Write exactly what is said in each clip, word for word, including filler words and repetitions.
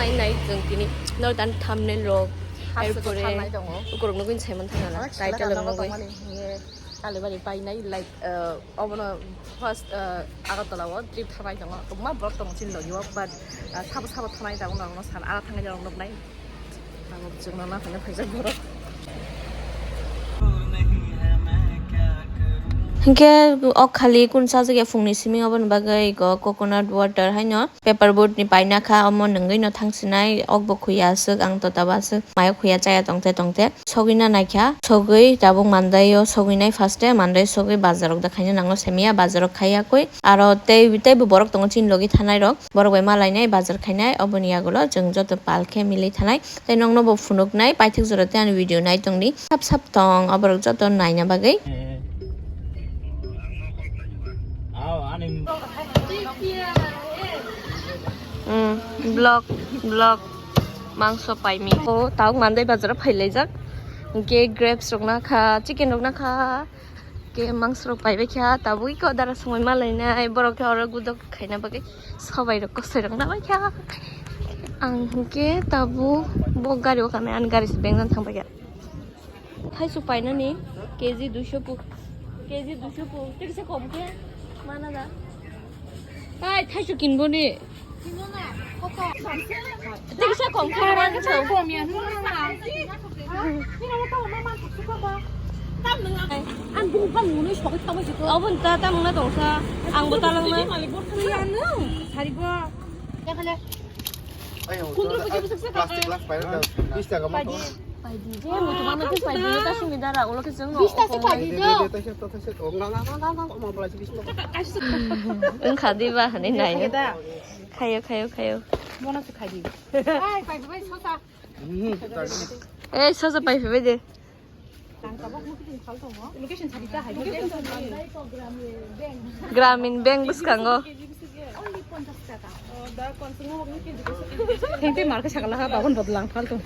Nai nai chwng tini northern thumbnail rok, erpore ukurok nugwi saiman thangna title rok nugwi. Kalibari painai, like, uh, obono first, uh, Agartala o trip thanai tongo, kwbangma borok tongo chini logi o, but, uh, sabo sabo thanai tabuk norokno sal ara thangnai norok nuknai. Tabuk chwngno naphina phaijak borok. Hinkhe o khali kun sajak ya phungni simi, oboni bagwi go coconut water haino paper boat ni paina kha, omo nungwi no thangsinai, okbo khuya aswk, ang tota bo aswk, mayo khuya chaya tongte tongte. Sogwina naikha, sogwi tabuk Mandai o sogwinai first e, Mandai sogwi bazar rok da khaina nango semiya, bazar rok khaiya koi. Aro tei, teibo borok tongo chini logi thanai rok, borok bai malainai bazar khainai, oboni yagulo chwng joto pal khe milwi thanai. Tei nokno bo phunuknai, paithak jora tei ani video nai tongdi, sap sap tong, oborok joto naina bagwi. Hmm, vlog, vlog. Mangso paimi. O, tabuk Mandai bazar o phailaijak. Hinkhe grapes rok nakha, chicken rok nakha. Hinkhe mangso rok paibai kha, tabuk iko dara songwi malainai. Borok khe oro gudok khaina bagwi sobai rok kosoi rok nabai kha. Ang hinkhe tabuk bo gari o kanai, ani gari se bengjan thangbai kha. Thaisu painani K G duiso pu, K G duiso pu, tei kisa kom khe mana da? Ai, thaisu kinbo ni. Tei kisa kom khe mana da? Kom ya, nung nang na. Ang buphang nungni sogwi thangbai se to. Obo ta, ta mungna tongsa. Ang bo ta langna. Malik bo thangya nung. Sari bo. Ya khale. Ayo, plastic glass paina da. Bis taka ma to. Paidi je, muchungma nang khe paidi je, ta songni dara, ulo khe chwng no. Bis ta se paidi je. Wngkha diba hinwi naio. Khayo, khayo, khayo. Bono se khaidi. Ai, paidi bai sosa. Ei, sosa pai phaibai de. Gramin Bank bwskango. Tengte marke sakala ha babon bodol ang phalto.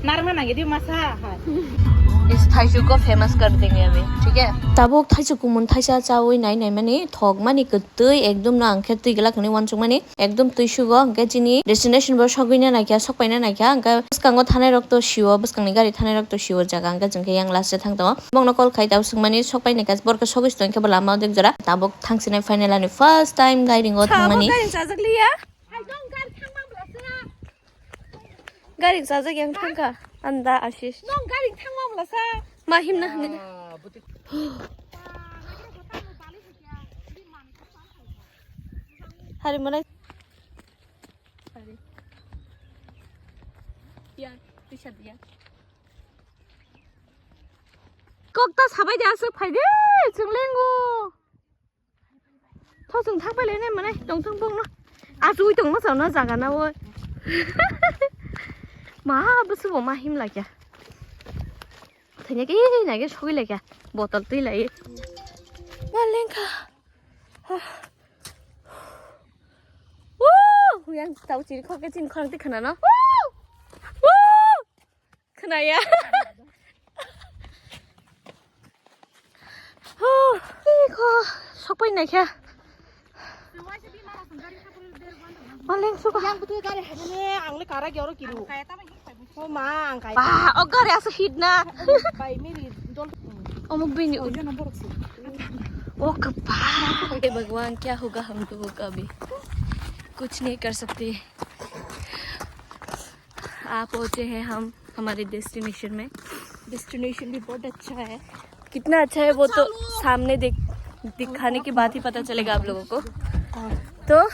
Narma nangi di masa ha. Is Thaichuk ko famous kar denge abhi, thik hai? Tabuk Thaichuk kumun thaisa chawi nai nai mani thok mani kwtwi ekdom no ang khe twi glak hwnwi wansuk mani. Ekdom twi sugo, hwnkhe chini destination bo sogwina naikha, sokpaina naikha, hwnkhe bwskango thanai rok to sio, bwskangni gari thanai rok to sio jaga, hwnkhe chwng khe yang last o thang tongo. Bongno call khai tabuk swngmani sokpaini khe borok khe sogwi tongkhe bo lama o dek jora. Tabuk thangsinai final ani first time gairing o thangmani. Gairing chajak liya? Gairing chajak yang thangkha. Anda Ashish. Nong gairing thangma mlasa. Ma himna hwnwi. Hari mana? Hari. Ya, bisa dia. Kok ta sabai de aswk phai de, chwng lengo. Tho chwng thang pai lai nai manai, tong thang bong no. Aswi tong ma chao na jaga na oi. Ma bwswk bo ma him lai kya. Thanya ke na ke soi lai kya. Botol twi lai. Ma lengkha. Woo! Yang tau chiri khok ke chin khorang ti khana no. Woo! Woo! Khwnaya. Huh, iko, sokpai naikha. Maleng suka. Yang betul gari hanya ni, ang le kara gyoro kiru. Oh ma, ang kai. Ba, o gari asa hit na. Bai miri dol. Omo bini. Oh, yo number si. O kapa. He Bhagwan, kya hoga hum logo ka abhi? Kuch nahi kar sakte. आ पहुंचे हैं हम हमारे डेस्टिनेशन में। डेस्टिनेशन भी बहुत अच्छा है। कितना अच्छा है वो तो सामने देख, दिखाने के बाद ही पता चलेगा आप लोगों को। तो,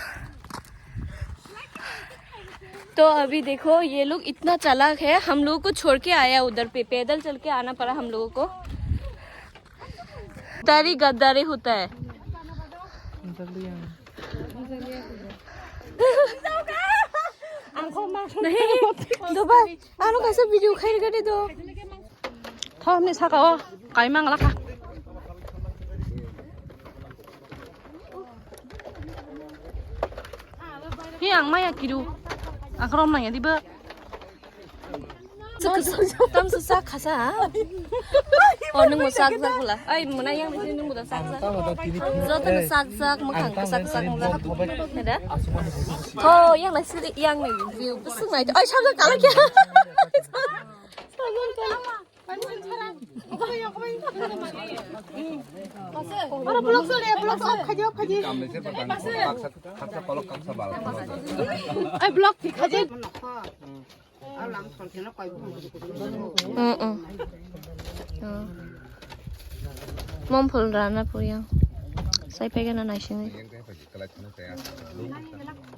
तो अभी देखो, ये लोग इतना चालाक है, हम लोगों को छोड़ के आया उधर पे, पैदल चल के आना पड़ा हम लोगों को। गद्दारी, गद्दारी होता है। Nahi, Dubai, ano kaisa video khai rwgani do. Thok ni saka o, kaimang lakha. Hi ang maya kiru. Akrom nang ya diba. Tam susa khasa ha. Oh, nung bo sak sak bwla. Ai, mwnai yang nisi nung bo sak sak. Joto no sak sak, mwkhang kwchak kwchak wngla. Heda? Oh, yang nai siri yang nai view bwswk nai. Ai, sak sak kala kya? Oro block sole, block off khaidi, off khaidi. Ai, block thik khaidi. Mm, mm. Oh. Mom phul rana puyang. Sai pegana naisingwi.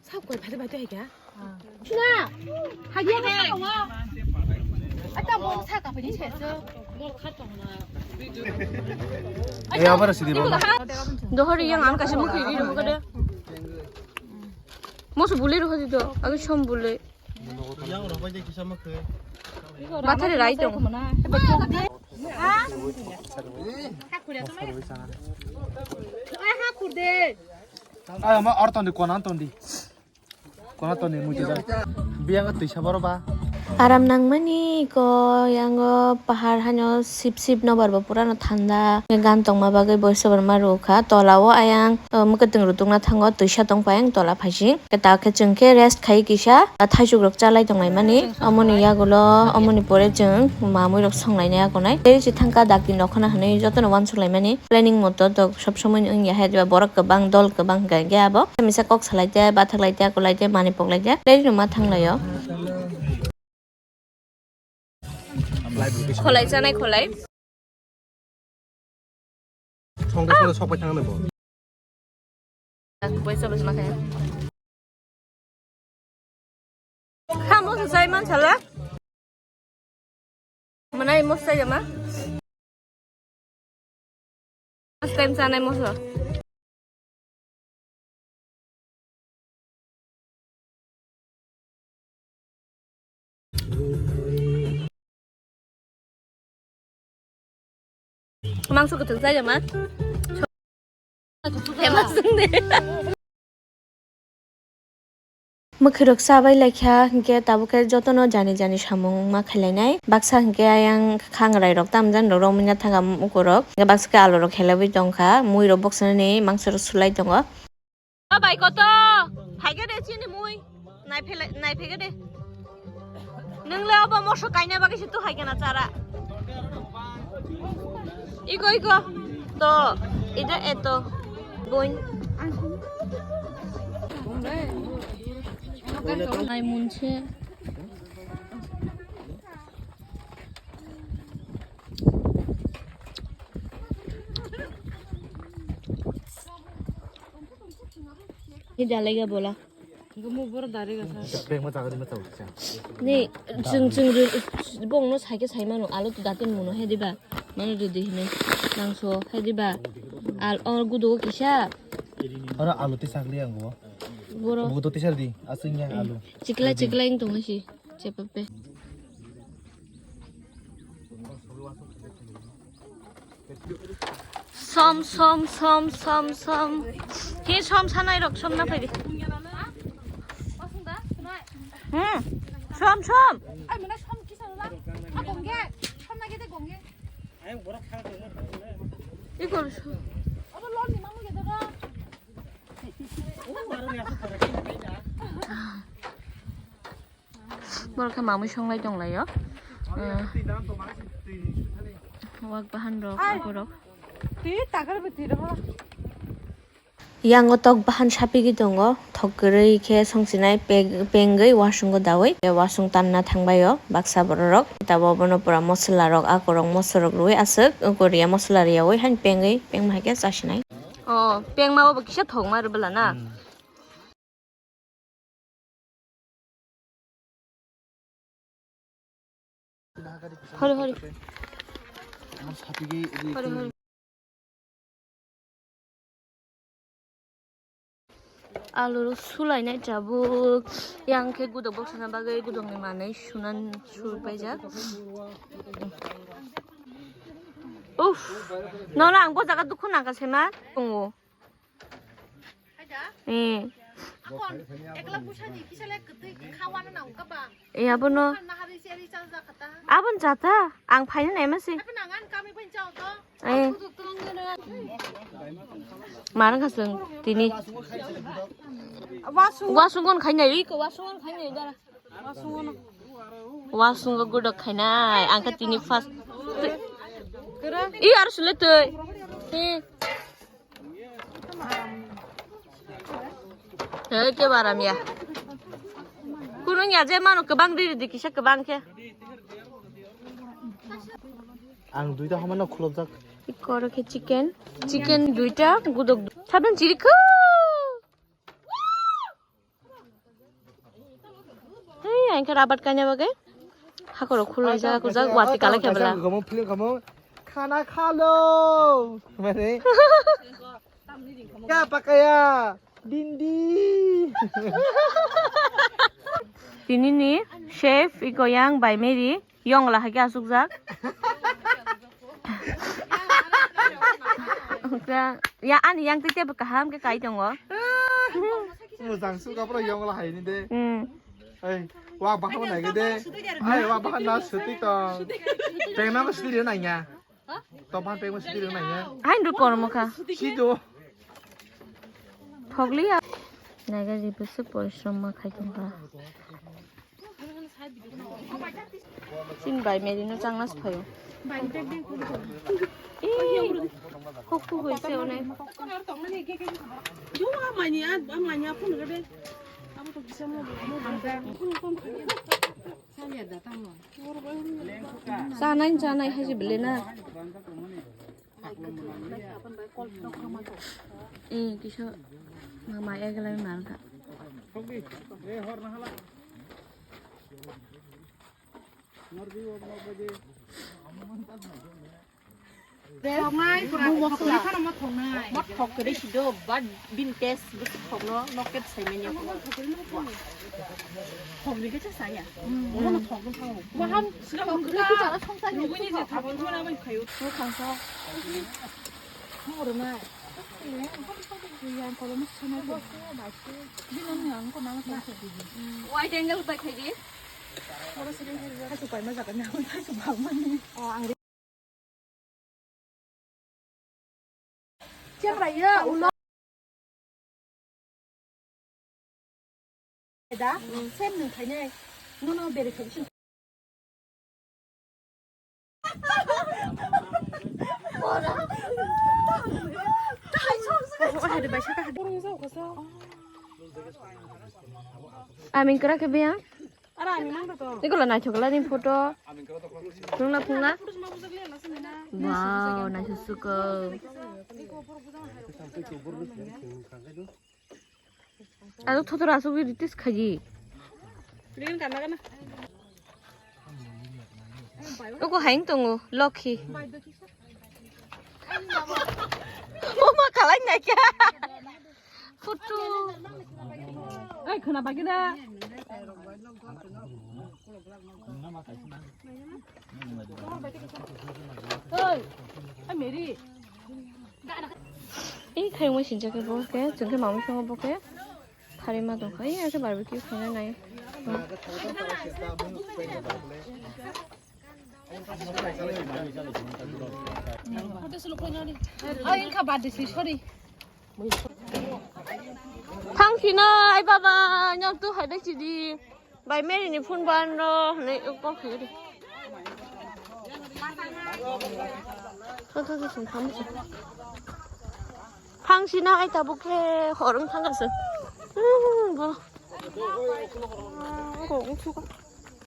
Sab koi phai phai hai kya? Sina. Hai ya. Ata mo sa ka phai ni se. Ei, abar sidi ba. Dohori yang an kasi mukhi di ruko de. Mosu bule ruko di do. Agi som bule. Yang rok bai de kisa mukhi. Bathari rai tong. Ay, ama ortondi, konan tondi. Konan tondi, mui tijak. Biyang twi sabaro ba. Aram nangmani ko yango pahar hanyo sip sip nobar bo purano thanda. Gan tongma bagwi boisa borma rukha. Tola o ayang, uh, mwkhuitung rutukna thango twisa tongpha ayang tola phaising. Khe ta khe chwng khe rest khai kisa, ah, thaichuk rok chalai tonglaimani. Omoni yagulo, omoni pore chwng mamui rok songlainai agonai. Tei se thangka dakti nokhona hwnwi jotono uansuk laimani. Planning moto to sob somoi wngya hai, borok kwbang, dol kwbang hwnkha hwnkhe abo. Misa kok salai te, bathak lai te, akolai te, manwi poklai te. Tei rwma thanglaio. Kholai chanai kholai. Songde songde sok pai thangna bo. Koi sobo sima khe. Kha moso sai man sala. Manai moso sai jama. First time sanai moso. Mangso kwthwng chai jama. Famous wngdi. Mwkhwirok chabai laikha hinkhe tabuk khe jotono jani jani samung ma khailainai. Baksa hinkhe ayang khangrai rok tamjani rok romwi na thangkha mukurok. Hinkhe baksa khe alu rok helaiwi tongkha. Mui rok boksanani mangso rok sulai tongo. O bai koto, phaikhe de chini mui. Nai phele, nai phege de. Nung le obo moso kaina bagwi se tu hai kana chara. Iko, iko. To, ida eto. Boin. Nai munche. Ni dalai ga bola. Bengma jaga di ma tau. Ni, chwng, chwng ri-, bongno saikhe sai mano, alo to datin muno he diba? Mano rwdi hino, mangso he diba? Al, o gudo kisa. Oro alu tei sagli ang bo. Boro. Budo tisar di, aswngya alu. Chikla, chikla wng tongma si, chepape. Som, som, som, som, som. Hi som sanai rok som na phaidi. Hmm. Som, som. Ikor som. Borok khe mamui songlai tonglaio. Wak bahan rok, aborok. Yango tok bahan sapigwi tongo, thok kwrwi khe songchinai pek-, pengwi wasung o daui, wasung tanna thangbai o baksa bororok. Tabuk obono pura mosola rok, akorok, mosorok rwui aswk, oko riya mosola riyaui haino pengwi, pengma hai khe chasinai. O, pengma o bo kisa thokma rw bwla na? Hori, hori. Hori, hori. Alu rok sulainai tabuk. Yang khe gudok boksana bagwi gudokni manwi sunan sul paijak. Uff. Nono ang bo jaga dukhu nangkha sema tongo. Eh. Eh, abono. Abon jata. Ang phaina naima se. Eh. Marang kasung tini. Wasung gon khaina, iko wasung gon khaina dara. Wasung go gudok khainai, ang kha tini first. I ar sule tui. He. He, ke baram ya. Kurung ya je mano kebang diri di kisa kebang ke. Ang duita hamano khulobjak. Ikoro ke chicken, chicken duita gudok. Sabun chiri ko. Hei, ang khe rabat kaina bagwi hakorok khulai jak, kujak, watwi kala khe bela. Gomong film gomong. Khana khalo. Mane. Ya pakaya. Dindi. Tinini chef iko yang bai Mary. Yong la hai khe asukjak. Ya, ani yang tei tebo kaham khe kai tongo. Mujang suka pura yong la hai ni de. Hmm. Ei, wa bahai nai de. Ei, wa bahai na suti tong. Pengma ko suti nai ya. Topan pengma suti nai ya. Hai ndu kormo kha. Sido. Phogli ya. Naga ji bwswk porishrom ma khai tong kha. Chini bai Mary no changna se phaio. Ih, kok tu hoise one. Chanai chanai hai se bele na. Eh, kisa mama eglai nalka. Thoknai, thoknai, thoknai, thoknai. Mo thok kede sido, ba bin test, bwswk thokno, no ket sai manya. Thokni khe cha saya. Mo thokno thok. Waham, sigang thok khe cha, songsa ni. Lugui ni je thok, thok na bai khayo. Mo thangsa. Mo rwnai. Yang kolom sana ko. Bin ang yang ko nang ko. Wide angle bai khai di. Oro sini. Kasu pai ma jaga na, kasu bang mani. Oh, ang Chengra ya, ulo. Da, sem nung khainai. No, no, bere khabi sing. Amin kra ke biya. Iko la naithok la ni photo. Phungla, phungla. Wow, naithok suko. Ado thotor asuk di tis khaji. Oko haing tongo, lokhi. Oma kalai naikha. Photo. Ai, khana bagina. Oi, ai, Mary. Ei, khayung mai sinjak khe bo khe, chwng khe mamui swngo bo khe. Thari ma tong kha, ei, akhe barbecue khana nai. Ai, wngkha birthday si, sorry. Thang sina, ai baba, nyang tu hai dai chidi. Bai Mary ni phone ban ro, ne call khai di. Kha, kha, kha, sung tham sung. Thang sina, ai tabuk khe, horong thang ka sung. Hmm, bo. Ko, ko, ko.